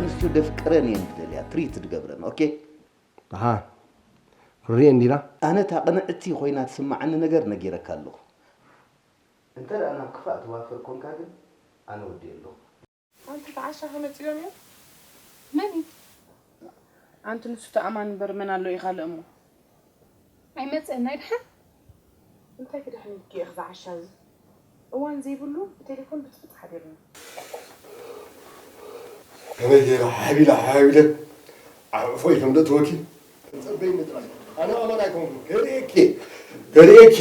ኣንስትዮ ደፍቅረን እየን ዝደልያ፣ ትሪት ዝገብረን። ኦኬ? ኣሃ፣ ክንሪኤን ዲና? ኣነ እታ ቅንዕቲ ኮይና ትስምዓኒ ነገር ነጊረካ ኣለኹ። እንተ ደኣ ናብ ክፋእ ትዋፍር ኮንካ ግን፣ ኣነ ወዲኤ ኣለኹ። ኣንቲ እቲ ዓሻ ከመጽእዮም እዮም? መን እዩ? ኣንቲ ንሱ ተኣማን እምበር መን ኣሎ ኢኻ ለእሞ? ኣይመጽእን ኣይድሓን? እንታይ ክድሕን ኢልኪ ኢኺ ዝዓሻ እዚ? እዋን ዘይብሉ ብቴሌፎን ብጽብጽ ሓዲርና። ከመይ ገይረ ሓቢለ ሓቢለ ዓዕፎ ኢኹም ዶ ትወኪ? ጸበይኒ ጥራይ። ኣነ ኣማን ኣይኮንኩን። ከርእየኪ፣ ከርእየኪ።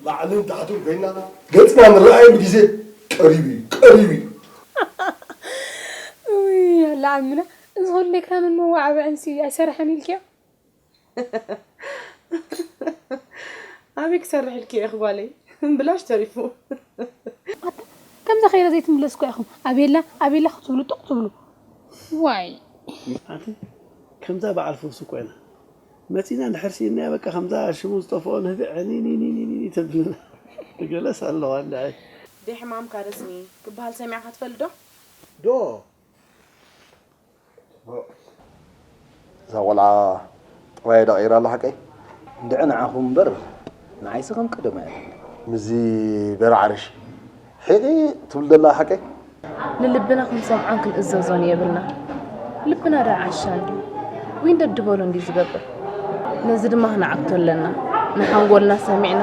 ላዕልን ታሕትን ኮይና ገጽና ንረኣየሉ ግዜ ቀሪቡ እዩ፣ ቀሪቡ እዩ። ውይ ኣላ ዓምና፣ እዚ ኩሉ ክራምን መዋዓብዕን ሲ ኣይሰርሐን ኢልክዮ? ኣበይ ክሰርሕ ኢልኪ ኢኺ ጓለይ? ብላሽ ተሪፉ። ኣታ ከምዛ ከይረ ዘይትምለስ እኮ ኢኹም ኣቤላ ኣቤላ ክትብሉ ጥቕ ትብሉ። ዋይ ኣቲ ከምዛ በዓል ፈውሲ ኮይና መፂና እንድሕር ስኢናያ በቃ ከምዛ ሽሙ ዝጠፍኦ ንህብዕ ኒኒኒኒኒ ተብልና ገለስ ኣለዋ እንድዒ ዲ ሕማም ካደስኒ ክበሃል ሰሚዕካ ትፈልጥ ዶ? ዶ እዛ ቆልዓ ጠባያ ዶ ቀይራ ኣላ ሓቀይ? እንድዒ ንዓኹም እምበር ንዓይሲ ከም ቀደማ እያ። ምስዚ በርዓ ዓርሺ ሒቒ ትብል ዘላ ሓቀይ? ንልብና ክንሰምዖን ክንእዘዞን የብልና። ልብና ደኣ ዓሻ እንድዩ። ዊንደድ በሎ እንድዩ ዝገብር። ነዚ ድማ ክንዓግቶ ኣለና። ንሓንጎልና ሰሚዕና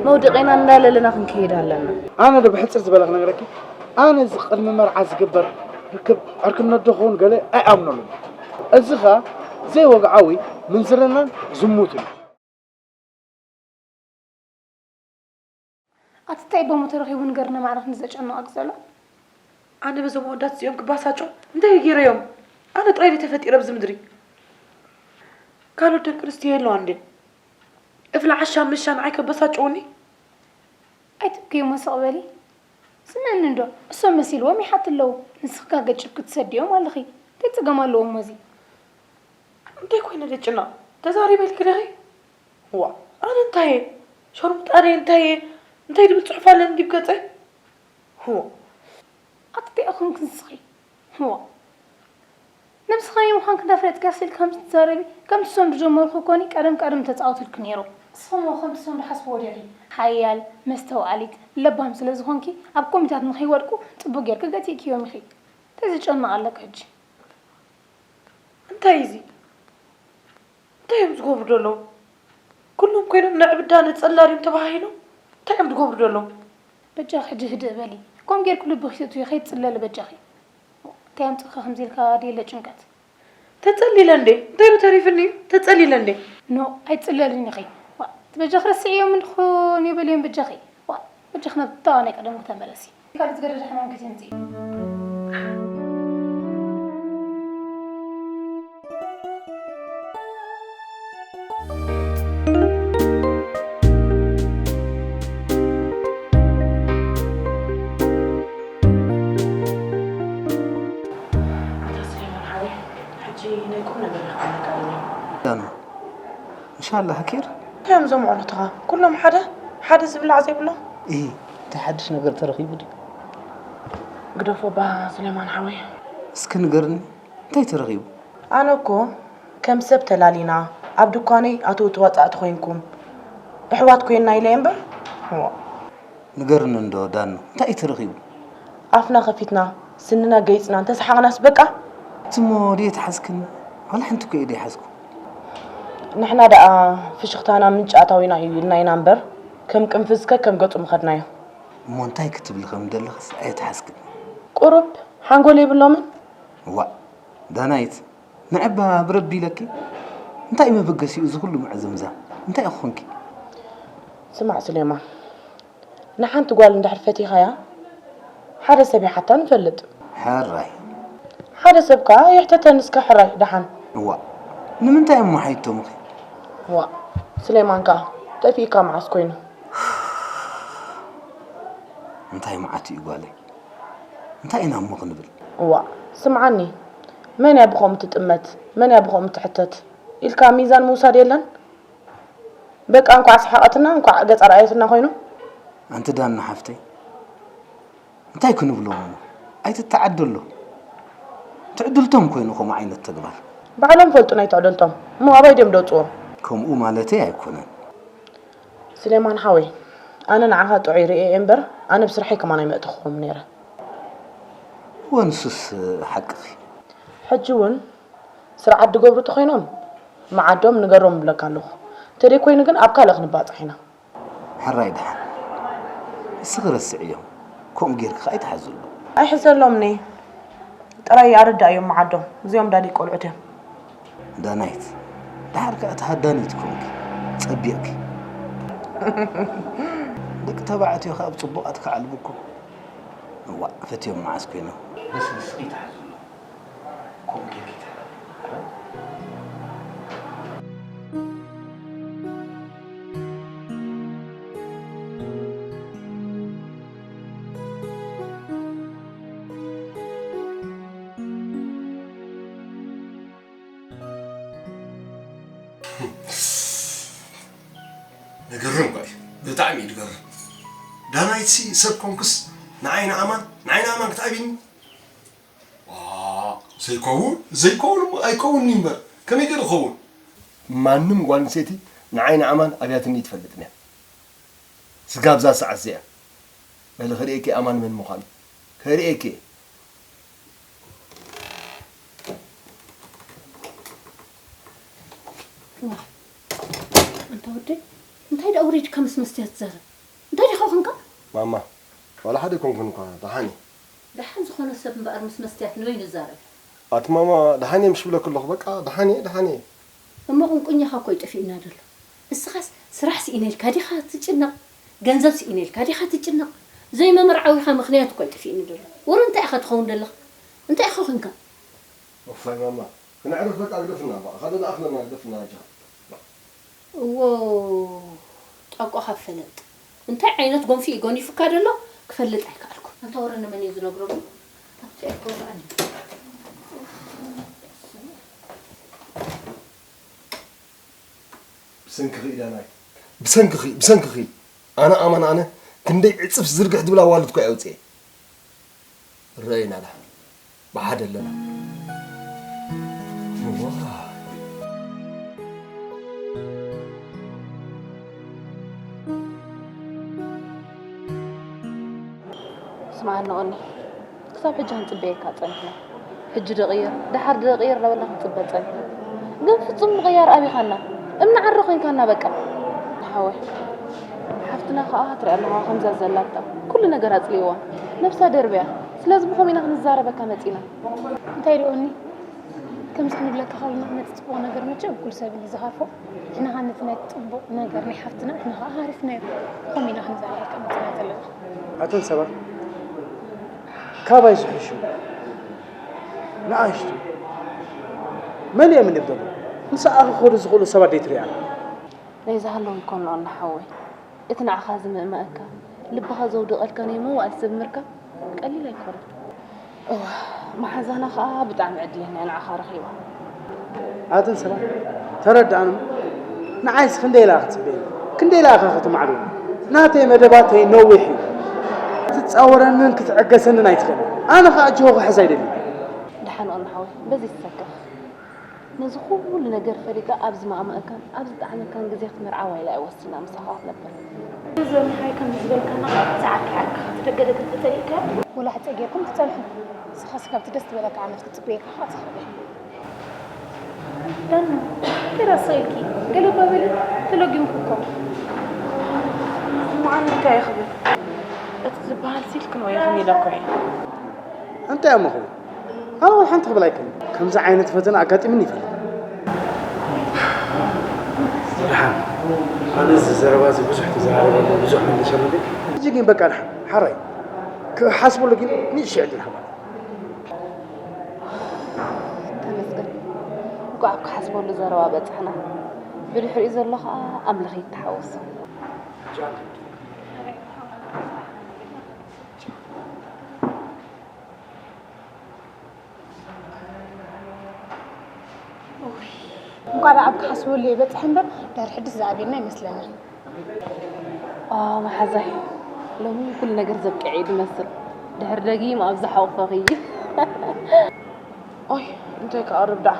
መውደቒና እንዳለለና ክንከይድ ኣለና። ኣነ ዶ ብሕጽር ዝበለ ክነግረኪ፣ ኣነ እዚ ቅድሚ መርዓ ዝግበር ርክብ ዕርክነት ዶ ክኸውን ገለ ኣይኣምነሉን። እዚ ኸኣ ዘይወግዓዊ ምንዝርናን ዝሙትን እዩ። ኣቲ ታይ ቦሞ ተረኺቡ ንገርና ማዕረ ክንዲ ዘጨንቐክ ዘሎ። ኣነ በዞም ኣወዳት እዚኦም ክባሳጮ እንታይ ገይረዮም? ኣነ ጥራይ ድየ ተፈጢረ ኣብዚ ምድሪ? ካልኦት ደቂ ኣንስትዮ የለዋን ድየን? እፍላ ዓሻ ምሻ ንዓይ ከበሳጭውኒ? ኣይትብክይሞ ስቕ በሊ። ስምዕኒ እንዶ እሶም መሲልዎም ይሓቱ ኣለዉ። ንስኺ ከኣ ገጭብኪ ትሰድዮም ኣለኺ። እንታይ ጸገም ኣለዎ እሞ እዚ? እንታይ ኮይነ ደጭና? ተዛሪበልኪ ዲኺ? ዋእ ኣነ እንታይ እየ? ሸርሙጣ ድየ እንታይ እየ? እንታይ ድብል ፅሑፍ ኣለኒ ዲብ ገፀይ? ህዎ። ኣቲ እንታይ ኢኺ ንስኺ? ህዎ። ነብስኺ ከመይ ምዃንኪ እንዳፈለጥኪ ኣስሊልኪ ከምዚ ትዛረቢ? ከምቲ እሶም ዝጀመሩኺ ኮኒ ቀደም ቀደም ምተፃወቱልኪ ነይሮም። ንስኺሞ ከምቲ እሶም ዝሓስብዎ ዲኺ? ሓያል፣ መስተውዓሊት፣ ለባም ስለ ዝኾንኪ ኣብ ኮሚታት ንኸይወድቁ ፅቡቕ ጌርኪ ገቲእክዮም ኢኺ። እንታይ ዘጨንቕ ኣለኪ ሕጂ? እንታይ እዩ እዚ? እንታይ እዮም ዝገብሩ ዘለዉ? ኩሎም ኮይኖም ነዕብዳ ነፀላ ድዮም ተባሃሂሎም? እንታይ እዮም ዝገብሩ ዘለዉ? በጃኺ ሕጂ ህድእ በሊ። ከምኡ ጌርኪ ልብኺ ትእትዊ ከይትፅለሊ በጃኺ። እንታይ ኣምፂእኪ ከምዚ ኢልካ ድየለ ጭንቀት? ተፀሊለ እንዴ? እንታይ ዶ ተሪፍኒ እዩ? ተፀሊለ እንዴ? ኖእ ኣይትፅለልን ኢኺ። ዋእ እቲ በጃኺ ረስዕዮም እንድኾን የበልዮም በጃኺ። ዋእ በጃኺ ናብ ተዋ ናይ ቀደምኪ ተመለሲ። ካልእ ዝገደደ ሕማም ከይተምፅኢ። ኣታ ስሌማን ሓወይ፣ ሕጂ ናይ ቁም ነገር ክብለካ ደልየ። ዳና፣ እንሻላህ ኬር። እንታይ እዮም እዞም ኣዕሩኽትኻ? ኩሎም ሓደ? ሓደ ዝብላዕ ዘይብሎም? እሂ፣ እንታይ ሓድሽ ነገር ተረኺቡ ድዩ? ግደፎ እባ ስሌማን ሓወይ። እስኪ ንገርኒ፣ እንታይ ተረኺቡ? ኣነ እኮ ከም ሰብ ተላሊና፣ ኣብ ድኳነይ ኣትውቲ ወጻእቲ ኮይንኩም፣ ኣሕዋት ኮይንና ኢለ እየ እምበር። እዋ። ንገርኒ እንዶ ዳኖ፣ እንታይ እዩ ተረኺቡ? ኣፍና ከፊትና፣ ስንና ገይጽና እንተሰሓቕናስ በቃ። እሞ ድየ ተሓዝክኒ? ዋላ ሓንቲ እኮ እየ ዘይሓዝኩ። ንሕና ደኣ ፍሽኽታና ምንጪ ኣታዊና እዩ ኢልና ኢና እምበር፣ ከም ቅንፍዝከ ከም ገጹ ምኸድናዮ። እሞ እንታይ ክትብሊ ከም ደለኽስ ኣየተሓዝክን። ቁሩብ ሓንጎል የብሎምን። እዋእ ዳናይት፣ ንዕባ ብረድ ኢለኪ። እንታይ እዩ መበገሲኡ እዚ ኩሉ ምዕዝምዛም? እንታይ ኢኺ ኮንኪ? ስማዕ ስሌማን፣ ንሓንቲ ጓል እንድሕር ፈቲኻያ፣ ሓደ ሰብ ይሓታ ንፈልጥ። ሕራይ። ሓደ ሰብ ከኣ ይሕተተኒ እስከ ሕራይ ደሓን። እዋእ፣ ንምንታይ እሞ ሓይቶምኺ? ዋእ፣ ስሌማን ከኣ ጠፊእካ መዓስ ኮይኑ? እንታይ መዓት እዩ ጓለይ? እንታይ ኢና እሞ ክንብል? እዋእ፣ ስምዓኒ፣ መን እያ ብኸምኡ ትጥመት፣ መን እያ ብኸምኡ ትሕተት ኢልካ ሚዛን ምውሳድ የለን? በቃ እንኳዕ ሰሓቐትና እንኳዕ ገጻ ረኣየትና ኮይኑ። ኣንቲ ዳና ሓፍተይ እንታይ ክንብሎም እሞ? ኣይትተዓደሎ። ትዕድልቶም ኮይኑ ከምኡ ዓይነት ተግባር። ባዕሎም ፈልጡ ናይ ትዕድልቶም። እሞ ኣባይ ድዮም ደውፅዎ? ከምኡ ማለተይ ኣይኮነን። ስሌማን ሓወይ፣ ኣነ ንዓኻ ጥዑይ ርእየ እየ እምበር ኣነ ብስርሐይ ከማን ኣይመእተኽዎም ነይረ። እወ ንሱስ ሓቅኺ። ሕጂ እውን ስርዓት ድገብሩ ተኾይኖም መዓዶም ንገሮም እብለካ ኣለኹ። እንተደይ ኮይኑ ግን ኣብ ካልእ ክንባፃሕ ኢና። ሕራይ ደሓን። እስኺ ረስዕዮም። ከምኡ ጌርኪ ከኣ ኣይትሓዝሉ። ኣይሕዘሎምኒ። ጥራይ ኣረዳእዮም መዓዶም። እዚኦም ዳዲ ቆልዑት እዮም። ዳናይት፣ ደሓር ከኣ ተሃዳኒት ኮንኪ ጸቢቕኪ። ደቂ ተባዕትዮ ከኣ ብጽቡቓት ክዓልቡኩም። እዋእ፣ ፈትዮም መዓስ ኮይኖም። በስ ንስኺ ይትሓዝሉ። ከምኡ ጌርኪ ይትሓዝ። ዝገርም እኳ እዩ። ብጣዕሚ እዩ ዝገርም። ዳናይትሲ ሰብ ኮንክስ ንዓይ ንኣማን ንዓይ ንኣማን ክትኣብይኒ? ዋ፣ ዘይከውን ዘይከውን እሞ ኣይከውንኒ እምበር ከመይ ገይሩ ክኸውን? ማንም ጓል ኣንስተይቲ ንዓይ ንኣማን ኣብያትኒ ኣይትፈልጥን እያ። ስጋብ እዛ ሰዓት እዚኣ በሊ ክርእየኪ ኣማን መን ምዃኑ ክርእየኪ እየ። ዋ፣ ኣንታ ወደይ፣ እንታይ ደኣ ኣውሪድካ ምስ መስትያት ትዛረብ? እንታይ ዲኻ ኾንካ? ማማ፣ ዋላ ሓደ ኣይኮንኩን እኳ፣ ደሓን እየ። ደሓን ዝኾነ ሰብ እምበኣር ምስ መስትያት ንበይኑ ይዛረብ። ኣቲ ማማ፣ ደሓን እየ ምሽ ብለኪ ኣለኹ፣ በቃ ደሓን እየ፣ ደሓን እየ። እሞ ቁንቁኛኻ እኮ እዩ ጠፊኡና ዘሎ። እስኻስ ስራሕ ስኢነ ኢልካ ዲኻ ትጭነቕ? ገንዘብ ስኢነ ኢልካ ዲኻ ትጭነቕ? ዘይመመርዓዊኻ ምኽንያት እኮ እዩ ጠፊኡኒ ዘሎ። ወረ እንታይ ኢኻ ትኸውን ዘለኻ? እንታይ ኢኻ ኾንካ? ኦፋይ ማማ፣ ክነዕርፍ በቃ ግደፍና፣ በቃ ካልእ ዝኣኽለና ግደፍና ኣጆኻ። እዎ ጣቋኻ ፈለጥ። እንታይ ዓይነት ጎንፊ እዩ ጎኒፉካ ዘሎ ክፈልጥ ኣይከኣልኩን። ኣንታ ወረ ንመን እዩ ዝነግረሉ? ኣብቲ ኤርፖርት ኣነ። ብሰንክኺ ኢላናይ። ብሰንክኺ፣ ብሰንክኺ። ኣነ ኣማን ኣነ ክንደይ ዕጽፍ ዝርግሕ ዝብል ኣዋልድ እኳ የውፅኤ። ረኣይና ደሓን ብሓደ ኣለና። ስምዓኒ ኦኒ፣ ክሳብ ሕጂ ክንጽበየካ ጸኒሕና። ሕጂ ዶ ቅይር፣ ደሓር ዶ ቅይር እናበልና ክንጽበ ጸኒሕና። ግን ፍጹም ምቕያር ኣቢኻና። እምኒ ዓሪ ኮይንካና በቃ። ሓወይ፣ ሓፍትና ከኣ ትሪኣ ኣለኻ ከምዛ ዘላታ። ኩሉ ነገር ኣጽሊእዋ። ነብሳ ደርብያ። ስለዚ ብኸምኡ ኢና ክንዛረበካ መጺና። እንታይ ደኣ ኦኒ፣ ከምዚ ክንብለካ ከለና ነቲ ጽቡቕ ነገር መቸም ኩሉ ሰብ እዩ ዝሃርፎ። ንሕና ኸኣ ነቲ ናይ ጽቡቕ ነገር ናይ ሓፍትና ንሕና ኸኣ ሃሪፍናዮ። ብኸምኡ ኢና ክንዛረበካ መጺና ዘለና። ኣተን ሰባት ካባይ ዝሕሹ ንኣሽቱ መሊኦም እዮም ዘለዉ። ምስኣ ክኸዱ ዝኽእሉ ሰባት ደይትሪኣ? ናይ ዝሃለዉ ይኮንኦ እናሓወይ። እቲ ንዓኻ ዝምእመኣካ፣ ልብኻ ዘውድቐልካ ናይ መዋእል ሰብ ምርካብ ቀሊል ኣይኮነን። እወ፣ መሓዛና ኸኣ ብጣዕሚ ዕድለኛ እያ ንዓኻ ረኺባ። ኣትን ሰባት ተረድኣን እሞ፣ ንዓይስ ክንደይ ኢላ ክትጽበየኒ፣ ክንደይ ኢላ ኢኻ ከተማዕድወኒ። ናተይ መደባተይ ነዊሕ እዩ። ክትጻወረንን ክትዕገሰንን ኣይትኽእልን። ኣነ ኸኣ ጅሆ ክሕዝ ኣይደልን። ደሓን ኦና ሓወይ፣ በዚ ትሰከፍ። ነዚ ኩሉ ነገር ፈሊጣ ኣብ ዝማእመኣካን ኣብ ዝጠዓመካን ግዜ ክትምርዓዋ ኢላ እያ ወሲና ምሳኻ ክትነብር። እዞም ሓይ ከምዚ ዝበልካና ሰዓት ሓቂ ክትደገደገ ተጠሊእካ ወላ ሕፀ ጌርኩም ትፀንሑ። ንስኻስ ካብቲ ደስ ዝበለካ ዓመት ክትፅበየካ ከዓ ትኽእል እያ። ዳና እንታይ ዳስ ኢልኪ? ገለ እባ በሊ ተለጊምኩ እኮ። እሞ ኣነ እንታይ እየ ክብል? እቲ ዝበሃል ሲልክን ወይኽን ኢለ እኮ እየ። እንታይ እሞ ክብል? ኣነ ወላ ሓንቲ ክብል ኣይክእልን። ከምዚ ዓይነት ፈተና ኣጋጢሙኒ ይፈልጥ። ደሓን፣ ኣነ እዚ ዘረባ እዚ ብዙሕ ተዘራሪበሉ፣ ብዙሕ መሊሰሉ ድየ? ሕጂ ግን በቃ ደሓን፣ ሓራይ ክሓስበሉ ግን ንእሽቶ ዕድል ሃባ። ተመስገን፣ እንኳዕ ኣብ ክሓስበሉ ዘረባ በጻሕና። ብድሕሪኡ ዘሎ ኸኣ ኣምላኽ ይተሓወሶ። እንቋዕ ደኣ ኣብ ክሓስበሉ ይበጽሕ እምበር፣ ድሕሪ ሕድስ ዝኣብየና ኣይመስለንን። ኣዎ መሓዛይ፣ ሎሚ ኩሉ ነገር ዘብቅዐ እዩ ዝመስል። ድሕር ደጊም ኣብ ዝሓቑፈኺ። ኦይ፣ እንታይ ክቐርብ ደኣ?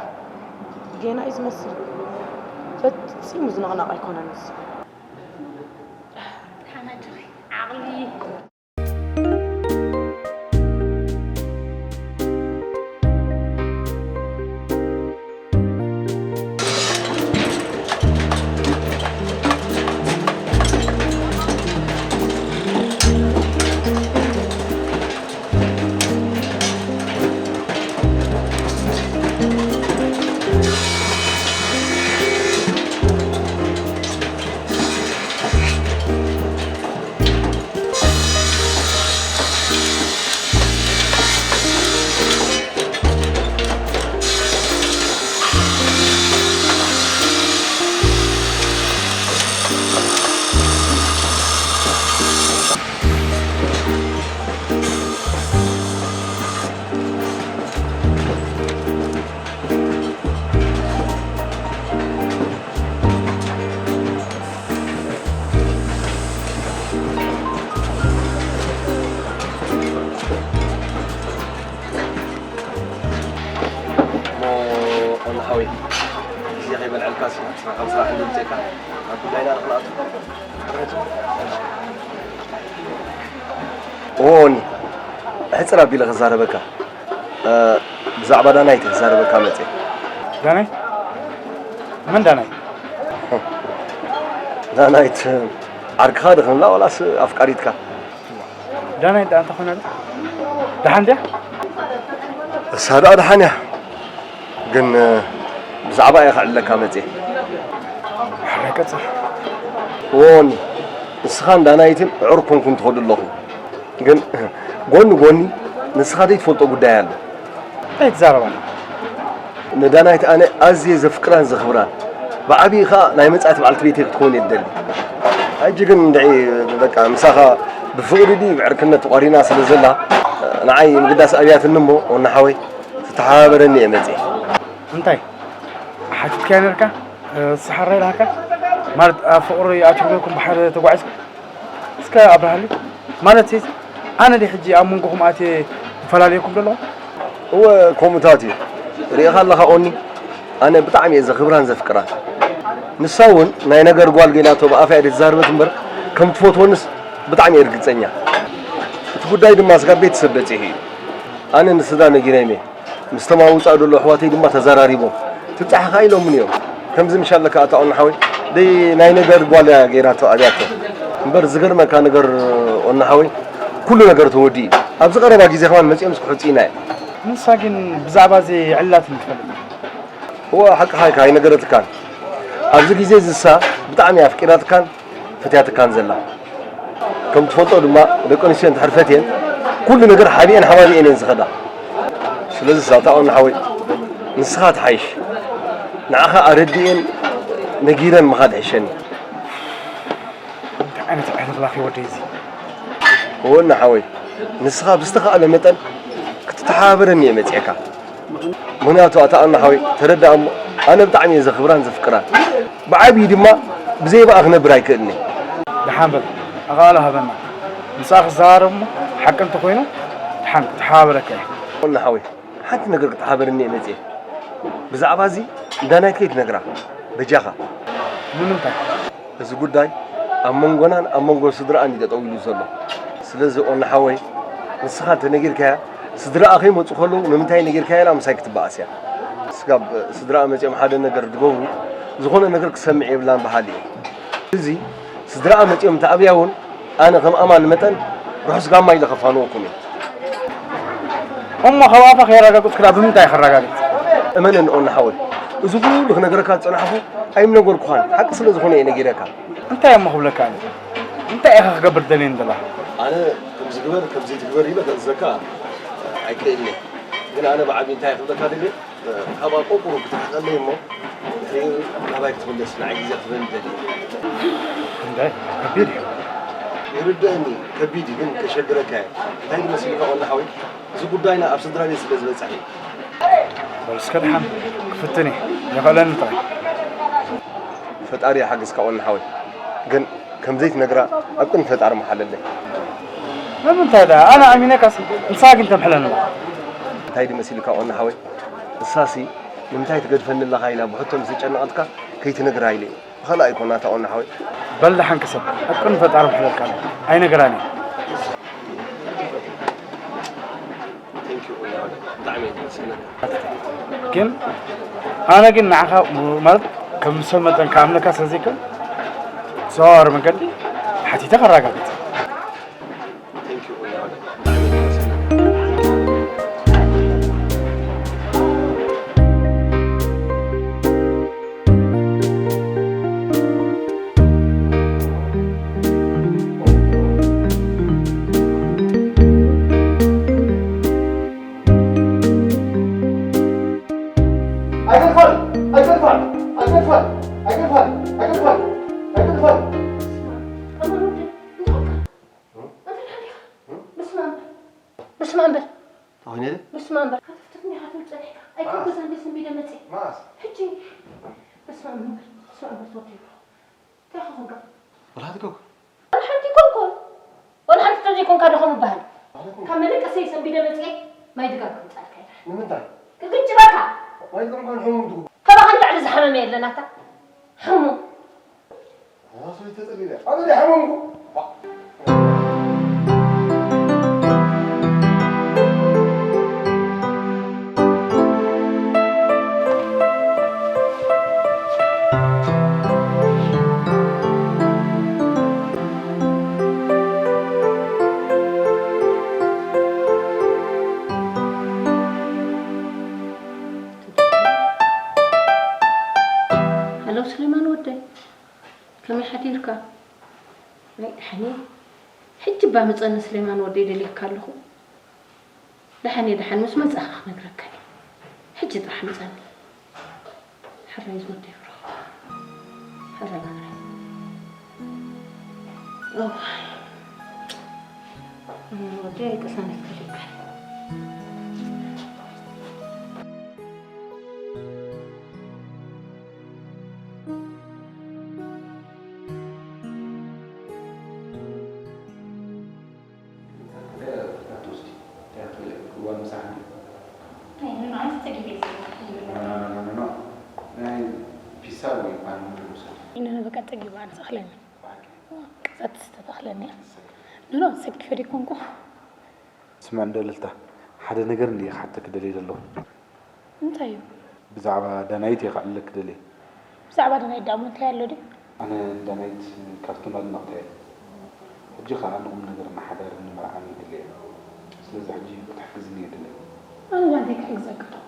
ጌና እዩ ዝመስል። ፈጺሙ ዝነቕነቕ ኣይኮነን እዚ። ሓመድኺ ዓቕሊ። እሞ ኦና ሓወይ፣ ግዜ ከይበልዐልካ ስራሕ ካብ ስራሕ እንድምፅእካ ናብ ጉዳይና ንክንኣቱ። ኦኒ፣ ሕፅር ኣቢለ ክዛረበካ፣ እ፣ ብዛዕባ ዳናይት ክዛረበካ መፅእ። ዳናይት? መን ዳናይት? ዳናይት ዓርክኻ ድኽንላ ዋላስ ኣፍቃሪትካ? ዳናይት ደኣ እንታይ ኮይና ኣላ? ደሓን ድያ? እሳ ደኣ ደሓን እያ። ግን፣ እ፣ ብዛዕባ እየ ከዕልለካ መጽየ። ሕራይ ቀጽል። ዎኒ፣ ንስኻን ዳናይትን ዕሩክ ኮንኩም ትኸዱ ኣለኹም። ግን ጎኒ ጎኒ ንስኻ ዘይትፈልጦ ጉዳይ ኣሎ። እንታይ ትዛረብ ኣለኻ? ንዳናይት ኣነ ኣዝየ ዘፍቅራን ዘኽብራን፣ ብዓብዪ ኸኣ ናይ መጻእቲ በዓልቲ ቤተይ ክትከውን እየ ዝደሊ። ሕጂ ግን እንድዒ በቃ ምሳኻ ብፍቕሪ ድዩ ብዕርክነት ተቋሪና ስለ ዘላ፣ ንዓይ ምግዳስ ኣብያትኒ እሞ፣ ወኒ ሓወይ፣ ትተሓባበረኒ እየ መጺኤ። እንታይ ሓቲትካያ ነርካ? ንሳ ሕራይ ኢላካ? ማለት ኣብ ፍቕሪ ኣትሪፈኩም ብሓደ ተጓዒዝኩም? እስከ ኣብርሃለይ። ማለት ኣነ ድየ ሕጂ ኣብ መንጎኹም ኣትየ ክፈላልየኩም ዘለኹ? እወ፣ ከምኡታት እዩ። ርኢኻ ኣለኻ ኦኒ? ኣነ ብጣዕሚ እየ ዘኽብራን ዘፍቅራን። ንሳ እውን ናይ ነገር ጓል ገይናቶ ብኣፋ እያ ዘይተዛረበት እምበር፣ ከም ትፈትወንስ ብጣዕሚ እየ ርግጸኛ። እቲ ጉዳይ ድማ ስጋብ ቤተሰብ በጺሑ እዩ። ኣነ ንስድራ ነጊረዮም እየ። ምስቶም ኣብ ውጻእ ዘሎ ኣሕዋተይ ድማ ተዘራሪቦም። ትብጻሕ ኢኻ ኢሎምኒ እዮም። ከምዚ ምሽ ኣለካ ኣታ ኦኒ ሓወይ፣ ደይ ናይ ነገር ጓል እያ ገይራቶ ኣብያቶ። እምበር ዝገርመካ ነገር ኦኒ ሓወይ፣ ኩሉ ነገር ተወዲኡ እዩ። ኣብዚ ቀረባ ግዜ ከማን መጺኦምስ ክሕጽዩና እዮም። ንሳ ግን ብዛዕባ እዚ ይዕልላትኒ ትፈልጥ? እወ፣ ሓቅኻ ኢኻ፣ ኣይነገረትካን። ኣብዚ ግዜ እዚ ንሳ ብጣዕሚ ኣፍቂራትካን ፈትያትካን ዘላ። ከም ትፈልጦ ድማ ደቂ ኣንስትዮ እንድሕር ፈትየን ኩሉ ነገር ሓቢኤን ሓባቢኤን እየን ዝኸዳ። ስለዚ ኣታ ኦኒ ሓወይ ንስኻ ትሓይሽ። ንዓኻ ኣረዲኤን ነጊረን ምኻድ ይሕሸኒ። እንታይ ዓይነት ዕልኽላኽ እዩ ወደይ እዚ? ኦኒ ሓወይ ንስኻ ብዝተኻእለ መጠን ክትተሓባበረኒ እየ መጺኤካ። ምኽንያቱ ኣታ ኦኒ ሓወይ ተረዳእ እሞ ኣነ ብጣዕሚ እየ ዘኽብራን ዘፍቅራን። ብዓብዪ ድማ ብዘይ ብኣ ክነብር ኣይክእልን እየ። ደሓን በል ኣቓልቦ ሃበና። ምስኣ ክዘራረብ እሞ ሓቂ እንተኾይኑ ደሓን ክተሓባበረካ እየ። ኦኒ ሓወይ ሓንቲ ነገር ክትሓበረኒ እየ መጺኤ። ብዛዕባ እዚ ንዳናይት ከይትነግራ በጃኻ። ንምንታይ? እዚ ጉዳይ ኣብ መንጎናን ኣብ መንጎ ስድራኣን እዩ ጠጠው ኢሉ ዘሎ። ስለዚ ኦኒ ሓወይ ንስኻ እንተነጊርካያ ስድራኣ ከይመጹ ከለዉ ንምንታይ ነጊርካያ ኢላ ምሳይ ክትበኣስ እያ። ስጋብ ስድራኣ መጺኦም ሓደ ነገር ዝገብሩ ዝኾነ ነገር ክሰምዕ የብላን በሃሊ እየ። እዚ ስድራኣ መጺኦም እንተኣብያ እውን ኣነ ከም ኣማን መጠን ርሑስ ጋማ ኢለ ከፋንወኩም እየ። እሞ ካብ ኣፋ ከየረጋገጽኩ ደኣ ብምንታይ ከረጋግጽ? እመነኒ ኦኒ ሓወይ፣ እዚ ኩሉ ክነግረካ ዝጸናሕኩ ኣይምነገርኩኻን፣ ሓቂ ስለ ዝኾነ እየ ነጊረካ። እንታይ እሞ ክብለካ ኣነ? እንታይ ኢኻ ክገብር ደልየኒ ዘለኻ? ኣነ ከምዚ ግበር፣ ከምዚ ትግበር ኢለ ከእዝዘካ ኣይክእልን እየ። ግን ኣነ ብዓቢ እንታይ ክብለካ ደልየ፣ ካብኣ ቆቁሩ ክትርሕቐለይ እሞ፣ ድሕሪኡ ናባይ ክትምለስ ንዓይ ግዜ ክትበኒ ደልየ። እንደ ከቢድ እዩ። ይርደአኒ፣ ከቢድ እዩ፣ ግን ከሸግረካ እየ። እንታይ ድመሲልካ ኦኒ ሓወይ? እዚ ጉዳይና ኣብ ስድራ ቤት ስለ ዝበጽሕ እዩ። በል እስከ ደሓን ክፍትን እየ፣ ይኽእለኒ ጥራይ። ፈጣሪ ይሓግዝካ ኦኒ ሓወይ። ግን ከም ዘይትነግራ ኣብ ቅድሚ ፈጣሪ መሓለለይ። ንምንታይ ደኣ? ኣነ ኣሚነካስ ንስኻ ግን ተምሕለኒ። እንታይ ድመሲልካ ቆና ሓወይ? ንሳሲ ንምንታይ ትገድፈኒ ኣለኻ ኢላ ብሕቶ ምስ ዝጨነቐትካ ከይትነግራ ኢለ እየ። ብኻልእ ኣይኮና እታ ቆና ሓወይ። በል ደሓን ክሰብ፣ ኣብ ቅድሚ ፈጣሪ ምሕለልካ ኣሎ። ኣይነግራን እየ። ግን ኣነ ግን ንዓኻ ማለት ከም ሰብ መጠን ክኣምነካ ስለዘይክእል ብተዘዋዋሪ መንገዲ ሓቲተ ከረጋግጽ። በስመ ኣብ በል። በስመ ኣብ በል። እንታይ ኾይነ ኢለ? በስመ ኣብ በል። ሃተፍተፍኒ ኢኻ ትብል ጸኒሕካ። ኣይኮንኩ እዛ እንዴ ሰንቢደ መጽየ። መዓስ? ሕጂ። በስመ ኣብ በል። በስመ ኣብ በል ትወደይ። እንታይ ኢኻ ኮንካ? ወላ ሓንቲ ኮንኩ። ወላ ሓንቲ ኣይኮንኩን። ወላ ሓንቲ ተዘይኮንካ ዶ ከምኡ ይበሃል? ካብ መደቀሰይ ሰንቢደ መጽየ ማይ ድጋም ከምጽኣልካ ኢለ። ንምንታይ? ክግጭበካ። ማይ ድጋም ከን ሕሙም ድጉ። ካባኻ ልዕሊ ዝሓመመ የለን ኣታ። ሕሙም። ሃሎ ስሌማን ወደይ፣ ከመይ ሓዲርካ? ናይ ደሓን እየ። ሕጂ እባ ምጸኒ ስሌማን ወደይ፣ ደልየካ ኣለኹ። ደሓን እየ፣ ደሓን ምስ መጻእካ ክነግረካ እየ። ሕጂ ጥራሕ ምጸኒ። ሕራይ ዝወደይ ብሩኽ። ሕራይ፣ ሕራይ። እዋይ። ወደይ ቅሳነት ከፊልካ። ናይ ፒሳ ወይ ባንቡር ውሰድ። ይነ በቃ ጸጊባ ኣነ ተኽለኒ። ቀዛት ተተኽለኒ። ኖ ኖ ሰኪፈ ዲኮንኩ። ስምዕ እንዶ እልልታ፣ ሓደ ነገር እንድየ ክሓተኪ ደልየ ዘለኹ። እንታይ እዩ? ብዛዕባ ዳናይት እየ ከዕልለኪ ደልየ። ብዛዕባ ዳናይት ደኣ እሞ እንታይ ኣሎ ድዩ? ኣነ ንዳናይት ካብቶም ኣድነቕታ እየ። ሕጂ ኸኣ ንቑም ነገር ንሓዳር ንምርዓም ይደሊ እየ። ስለዚ ሕጂ ክትሕግዝኒ እየ ደልየ። ኣነ ደኣ እንታይ ክሕግዘኪ ኣለኹ?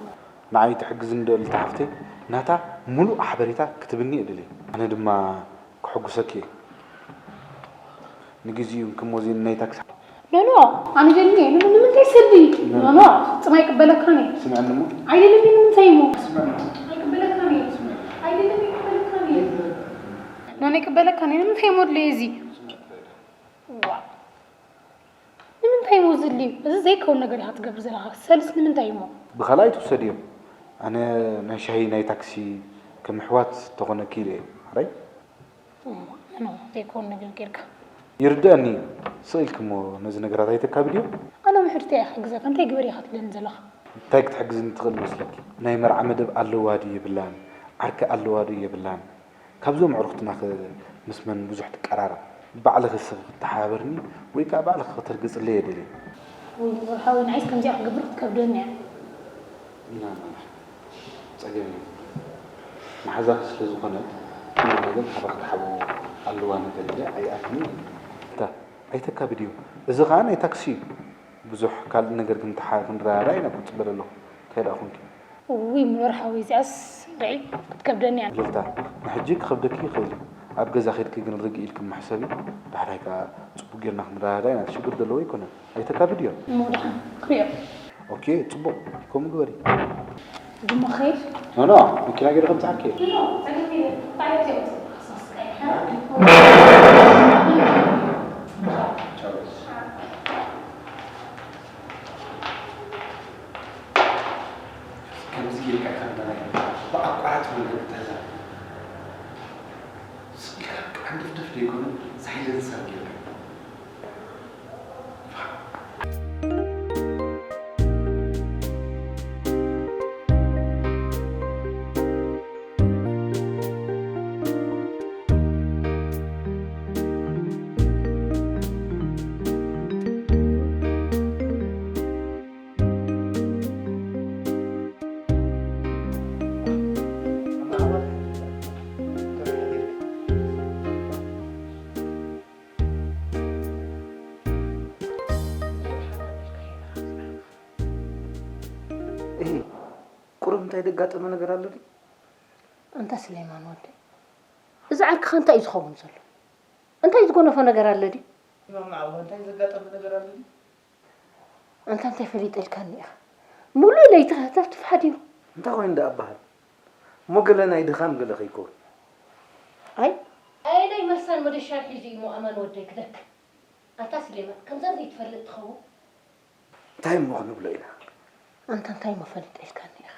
ንዓይ ትሕግዝኒ ዶ እልልታ ሓፍተይ? ናታ ምሉእ ሓበሬታ ክትህብኒ እየ ደልየ። ኣነ ድማ ከሐጉሰኪ እየ። ንግዚኡ እንክሞ እዚ ናይ ታክሲ። ኖኖ ኣነ ደልኒ እየ። ኖኖ ንምንታይ ሰዲ? ኖኖ ፍጹም ኣይቅበለካን እየ። ስምዕኒ እሞ። ኣይደልኒ ንምንታይ እሞ? ስምዕኒ። ኣይቅበለካን እየ። ኣይደልኒ ኣይቅበለካን እየ። ኖኖ ኣይቅበለካን እየ። ንምንታይ እሞ ድለየ እዚ? ዋ ንምንታይ እሞ ዝድልዩ? እዚ ዘይከውን ነገር ኢኻ ትገብር ዘለኻ። ሰልስ ንምንታይ እሞ? ብኻልኣይ ትውሰድዮ። ኣነ ናይ ሻሂ ናይ ታክሲ ከም ኣሕዋት ተኾነኪ ኢለ እየ። ሕራይ? ኖ ዘይከውን ነገር ጌርካ። ይርደኣኒ እዩ። ስቕ ኢልኪ እሞ ነዚ ነገራት ኣይተካብድዮ። ኣነ ውሕድ እንታይ እየ ክሕግዘካ? እንታይ ግበር ኢኻ ትብለኒ ዘለኻ? እንታይ ክትሕግዝኒ ትኽእል መስለኪ? ናይ መርዓ መደብ ኣለዋ ድዩ የብላን? ዓርኪ ኣለዋ ድዩ የብላን? ካብዞም ኣዕሩኽትናኸ ምስ መን ብዙሕ ትቀራረብ? ባዕልኺ እስኺ ክትተሓባበርኒ ወይ ከኣ ባዕልኺ ከተርግጽለይ እየ ደልየ። ውይ ወርሓዊ ንዓይስ ከምዚኣ ክገብር ክትከብደኒ እያ። ኢና መራሕ ጸገም እዩ። መሓዛኺ ስለ ዝኾነት ኩሉ ነገር ካባኺ ትሓብኦ ኣለዋ ነገር ኢለ ኣይኣምንን እየ። እታ ኣይተካብድዮ። እዚ ኸኣ ናይ ታክሲ እዩ። ብዙሕ ካልእ ነገር ክንተሓ ክንረዳዳእ ኢና ክንጽበ ዘለኹ። እንታይ ደኣ ኾንኪ? እውይ ምኖር ሓወይ እዚኣስ ርዒ ክትከብደኒ እያ። እልልታ ንሕጂ ክኸብደኪ ይኽእል እዩ። ኣብ ገዛ ኸይድኪ ግን ርግእ ኢልኪ እሞ ሕሰቢ። ዳሕራይ ከኣ ጽቡቕ ጌርና ክንረዳዳእ ኢና። ሽግር ዘለዎ ኣይኮነን። ኣይተካብድዮ። እሞ ደሓን ክሪኦ። ኦኬ ጽቡቕ። ከምኡ ግበሪ። ድማ ኸይድ። ኖ ኖ መኪና ጌረ ከምጽኣኪ እየ። ከምዚ ጌርካ ከም መራሒ ብኣቋራጭ መንገዲ ተዛ ስኢልካ ዓንደፍደፍ ደይኮነ ሳይለንሰር ጌርካ እንታይ ዘጋጠመ ነገር ኣሎ ድዩ? ኣንታ ስሌማን ወደይ፣ እዚ ዓርክኻ እንታይ እዩ ዝኸውን ዘሎ? እንታይ ዝጎነፎ ነገር ኣሎ ድዩ? ማማ ዓዋ፣ እንታይ ዘጋጠመ ነገር ኣሎ ድዩ? ኣንታ እንታይ ፈሊጠልካኒ ኢኻ? ሙሉእ ለይቲ ከተፍትፍ ሓዲሩ። እንታይ ኮይኑ ደኣ ኣባሃል? እሞ ገለ ናይ ድኻም ገለ ከይከውን። ኣይ፣ ኣየናይ መርሳን መደሻን ሒዙ እዩ እሞ ኣማን ወደይ ክደክ? ኣንታ ስሌማን፣ ከምዛ ዘይትፈልጥ ትኸውን? እንታይ እሞ ክንብሎ ኢና? ኣንታ እንታይ እሞ ፈሊጠልካኒ ኢኻ?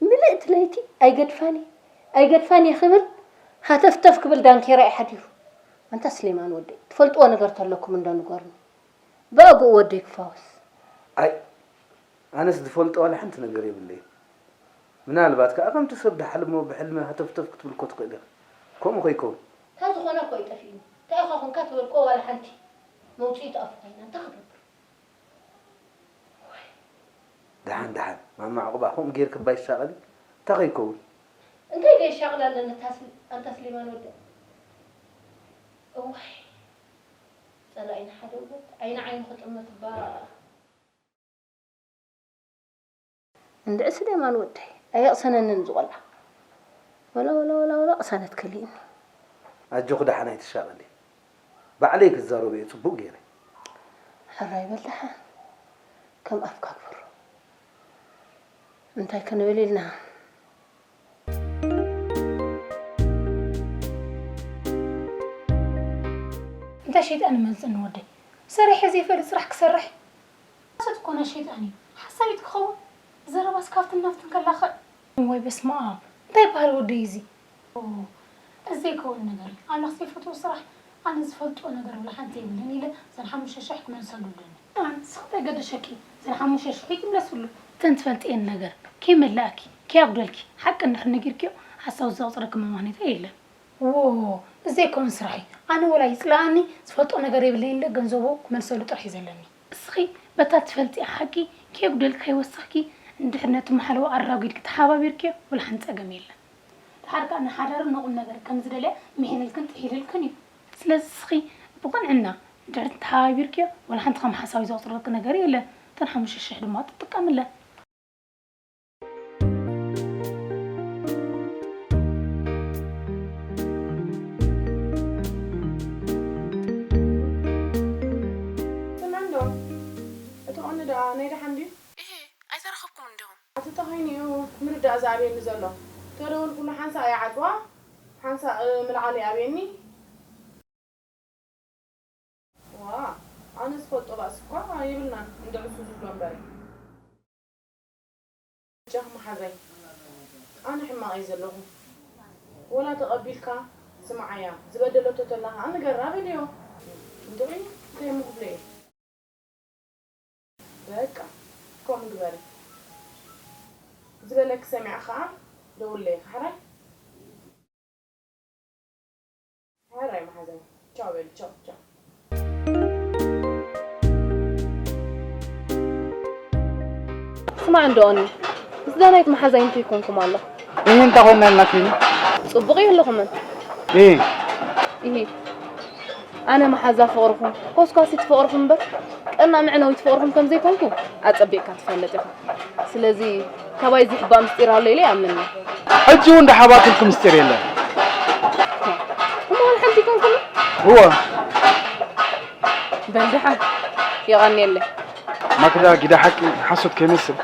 ምልእቲ ለይቲ ኣይገድፋን እየ፣ ኣይገድፋን እየ ክብል ሃተፍተፍ ክብል ዳንኬራ እዩ ሓዲሩ። ኣንታ ስሌማን ወደይ፣ ትፈልጥዎ ነገር ተለኩም እንዶ ንገሩኒ። ብኣግኡ ወደይ ክፋወስ። ኣይ፣ ኣነስ ዝፈልጦ ዋላ ሓንቲ ነገር የብለይን። ምናልባት ከኣ ከምቲ ሰብ ድሓልሞ ብሕልሚ ሃተፍተፍ ክትብል እኮ ትኽእል ኢኻ። ከምኡ ከይከውን። እንተ ዝኾነ እኮ እዩ ጠፊእኒ። እንታይ ኢኻ ኮንካ ትበልኮ ዋላ ሓንቲ መውጽኢት ኣፉ ኮይና እንታይ ክገብር? ደሓን፣ ደሓን። ማማ ዕቑባ ከምኡ ጌርኪ እባ ይሻቐሊ። እንታይ ከይከውን? እንታይ ደይ ሻቕል ኣለኒ ኣንታ ስል-፣ ኣንታ ስሌማን ወደ-፣ እዋይ። ጸላኢና ሓደ ውበት፣ ዓይኒ ዓይኑ ክጥመት እባ። እንድዒ ስሌማን ወደይ፣ ኣየቕሰነንን እዚ ቆልዓ። ወላ፣ ወላ፣ ወላ፣ ወላ ቅሳነት ከሊእኒ። ኣጆኺ ደሓን ኣይትሻቐሊ። ባዕለይ ክዛረቦ እየ ጽቡቕ ገይረ። ሕራይ በል ደሓን። ከም ኣፍካ ግበሮ። እንታይ ክንብል ኢልና? እንታይ ሸይጣን ይመጽእኒ ወደይ? ሰሪሐ ዘይፈልጥ ስራሕ ክሰርሕ? ሓሶት እኮ ናይ ሸይጣን እዩ። ሓሳዊት ክኸውን? ዘረባስ ካብትን ናብትን ከላኽዕ? ወይ በስመ ኣብ። እንታይ ይበሃል ወደይ እዚ? ኦ፣ እዚ ዘይከውን ነገር እዩ። ኣምላኽ ዘይፈትዎ ስራሕ ኣነ ዝፈልጦ ነገር ወላ ሓንቲ የብልን ኢለ እዘን ሓሙሽተ ሽሕ ክመልሰሉ ኣለኒ። ኣን ስኽተ ገደሸኪ እዘን ሓሙሽተ ሽሕ ይትምለስሉ። እተን ትፈልጥየን ነገር ከይመላእኪ ከይኣጉደልኪ ሓቂ እንድሕር ነጊርኪዮ ሓሳዊ ዘቑፅረኪ መማህኔታ የለን። ዎ፣ እዚ ዘይከውን ስራሕ እዩ። ኣነ ወላ ይፅላኣኒ ዝፈልጦ ነገር የብለይ ኢለ ገንዘቡ ክመልሰሉ ጥራሕ እዩ ዘለኒ። እስኺ በታ ትፈልጥያ ሓቂ ከየጉደልኪ ከይወሰኽኪ እንድሕር ነቲ ማሕለዋ ኣራጒድኪ ተሓባቢርክዮ ወላ ሓንቲ ፀገም የለን። ድሓር ከኣ ንሓዳር ንቑም ነገር ከም ዝደልያ ምሒንልክን ጥሒልልክን እዩ። ስለዚ እስኺ ብቕንዕና እንድሕር ተሓባቢርክዮ ወላ ሓንቲ ከም ሓሳዊ ዘቑፅረልኪ ነገር የለን። እተን ሓሙሽተ ሽሕ ድማ ትጥቀምለን። ስምዕንዶ፣ እቲ ቐንዲ ደኣ ናይ ደሓን ድዩ? እሂ፣ ኣይተረኸብኩምን ዲኹም? ኣቲ ተኾይኑ እዩ ምርዳእ ዝኣብየኒ ዘሎ። ተደወልኩሉ ሓንሳእ ይዓጽዋ፣ ሓንሳእ ምልዓል ይኣብየኒ። ዋ፣ ኣነ ዝፈልጦ ባእሲ እኳ የብልናን፣ እንድዕሱ ዝብሎ እምበር። ጃኽ መሓዛይ፣ ኣነ ሕማቕ እየ ዘለኹ። ወላ ተቐቢልካ ስምዓያ፣ ዝበደለቶ ተላ ኸኣ ንገራ በልዮ። እንድዒ እንታይ እሞ ክብሎ እየ? በቃ፣ ከምኡ ግበሪ። ዝበለኪ ሰሚዐ ኸኣ ደውለይ፣ ሓራይ? ሓራይ መሓዛይ። ቻው በል፣ ቻው፣ ቻው። ስማዕ እንዶ ኦኒ፣ ምስ ዳናይት መሓዛይ እንታይ ኮንኩም ኣለኹ? እህ፣ እንታይ ኮይና ኢልና ኪኒ? ጽቡቕ እዩ ኣለኹምን? እህ። እህ። ኣነ መሓዛ ፍቕርኹም፣ ኮስኳሲት ፍቕርኹም እምበር፣ ቀና መዕነዊት ፍቕርኹም ከም ዘይኮንኩ ኣጸቢቕካ ትፈልጥ ኢኻ። ስለዚ፣ ካባይ ዝሕባእ ምስጢር ኣሎ ኢለ ይኣምን። ሕጂ እውን ደሓባትልኩ ምስጢር የለን። እሞ ሓንቲ ይኮንኩም? እወ። በል ደሓን፣ የቐንየለይ። ማክዳ፣ ጊዳ ሓቂ ሓሶት ከይመስል።